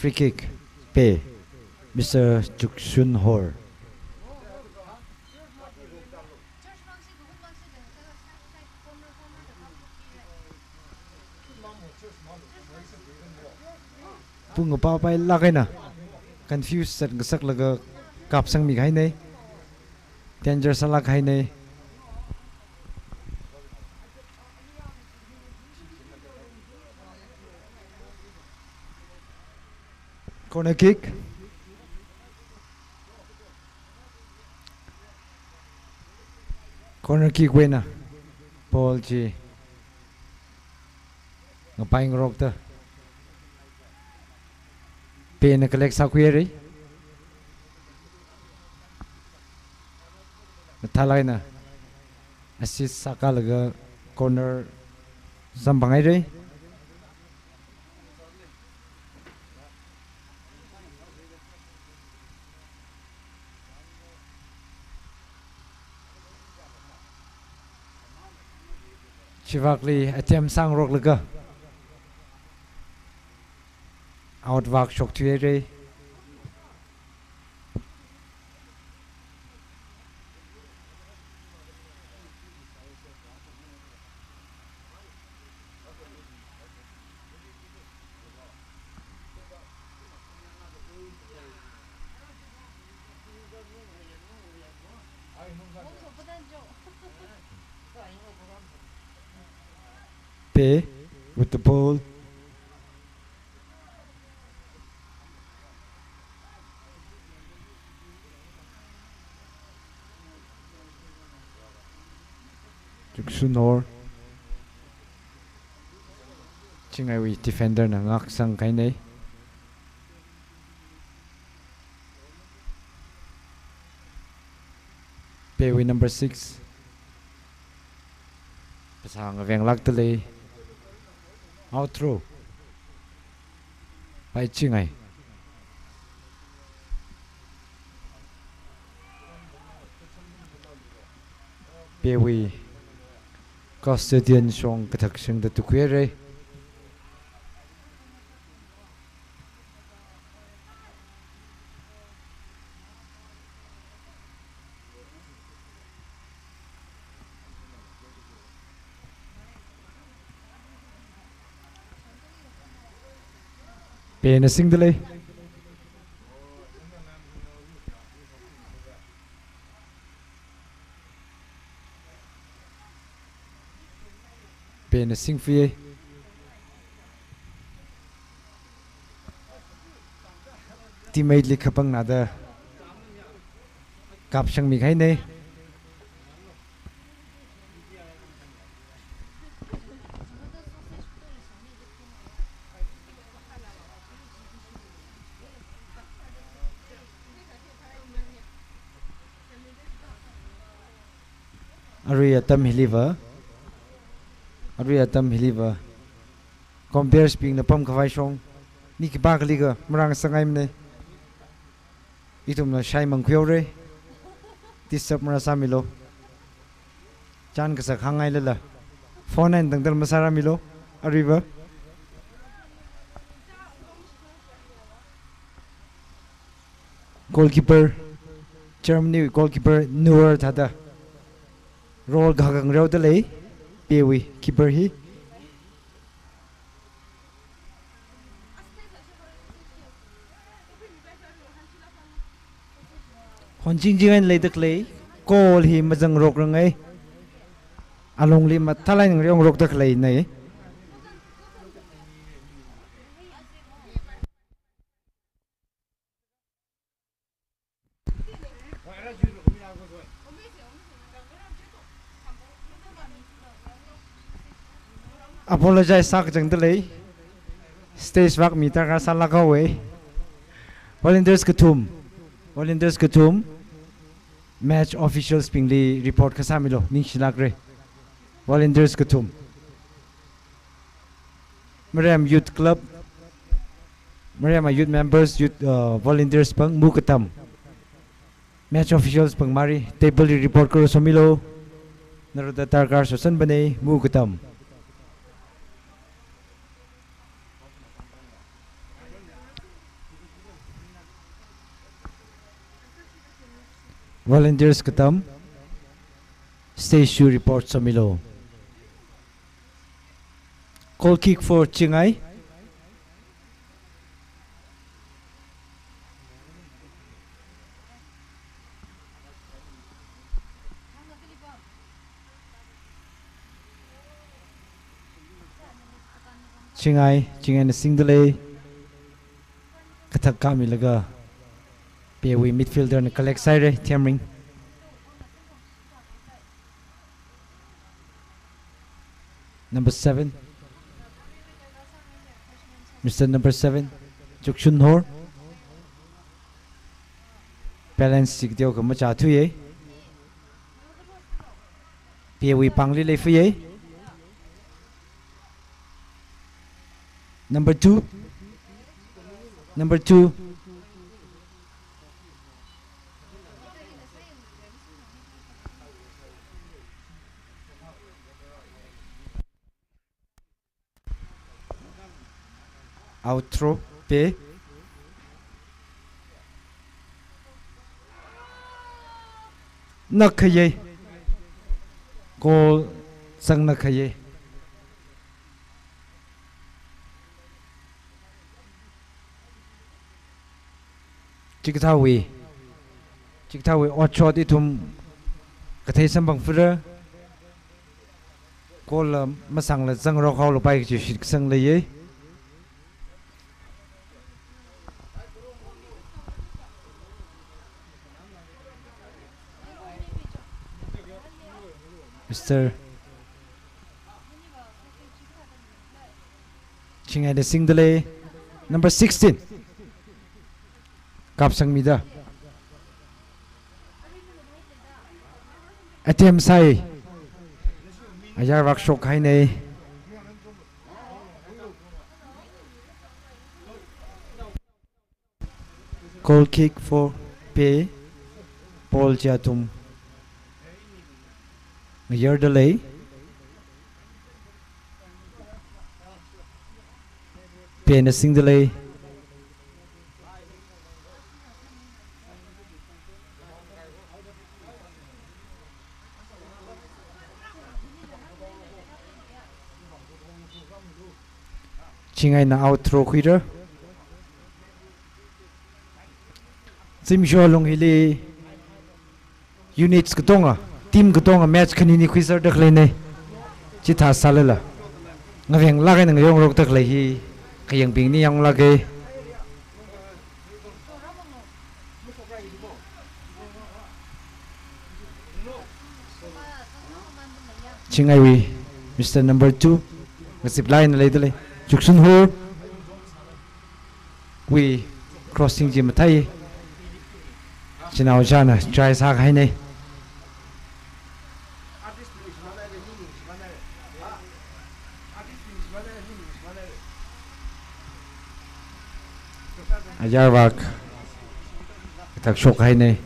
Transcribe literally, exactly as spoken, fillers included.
Free kick, Pe, Mister Chuksun Hor. Pung apa pai lak eina confuse sat ngasaklaga kapsangmi kahainei. Danger sālak kahainei. Corner kick. Corner kick wui eina ball chi ngapai ngarokta Pena collect sākhuihaira. Mathālāk eina assist sākalaga corner samphanghaira. Chivakli attempt sāngaroklaga out vak shokthuihaira. Pe with the ball. Chuksun Hor. Chingaiwui defender na ngaksang kahainei. Pewui number six. Phasā ngavenglākda lei. Out throw. Pai Chingai. Pewui custodian shong kathak shingda tukhuihaira. Pena singda lei. Pena singfui. Teammate li kapangna da kapsangmi kahainei. Arui atam hiliva, arui atam hiliva, compares bingna pamkhavai shong, mi khipākha lika marāngasakngaimanei. Ithumna shai mangkhuihaora. Disturb marāsāmilu. Chān kasak hāngngailala phone eina tangdala masārāmilu. Aruiva goalkeeper, Germany goalkeeper Neuer thāda role kakhangreo da lei, Pewui keeper hi. Honchingching eina leida khalei, goal hi mazangrokrangai. Alungli mathālāk eina ngareongarokda khaleina. Apologize sākachangda lei. Stage vak mi darkar sālāk haowa. Volunteers kathum. Volunteers kathum. Match officials bingli report kasāmilu. Ningshilākra. Volunteers kathum. Mariam Youth Club, Mariam Youth members, youth, uh, volunteers pāng mu katam. Match officials pāng mari, table li report karo somilu. Naruda darkar sosanpanei, mu katam. Volunteers katam, stage two report sāmilu. Goal kick for Chingai. Chingai, Chingaina singdalei. Kathak kamilaga, Peiwui midfielder na collect sāhaira, Themring. Number seven. Mister Number seven, Jukshun Hor. Balance chi kateo kha machāthuiya. Peiwui pāngli leifaya. Number two. Number two. Outro Pei. Nakhayei. Goal sangnakhayei. Chikathāwui, chikathāwui otshot ithum kathei samphang fura. Goal la masangla zangrok haolupai kachi shitkasang leiya. Mister Chingaina singdalei, number sixteen. Kapsangmida. Attempt sāi. Ayarvak shokhaina. Goal kick for Pei. Ball chi athum ngayardalei. Peina singdalei. Chingaina outro khuira. Zimiksho lung hili units katonga, team katonga match khanini khuiserdaleina. Chithā sālala ngavenglāk eina ngayongrokdalei hi kayangbingli yanglāka. Chingaiwui Mister Number two, ngaziplāk eina leidalei, Jukshun Hor wui crossing chi mathei. Chinaoshana try sākahaina. Ayarvak kathak shokhaina.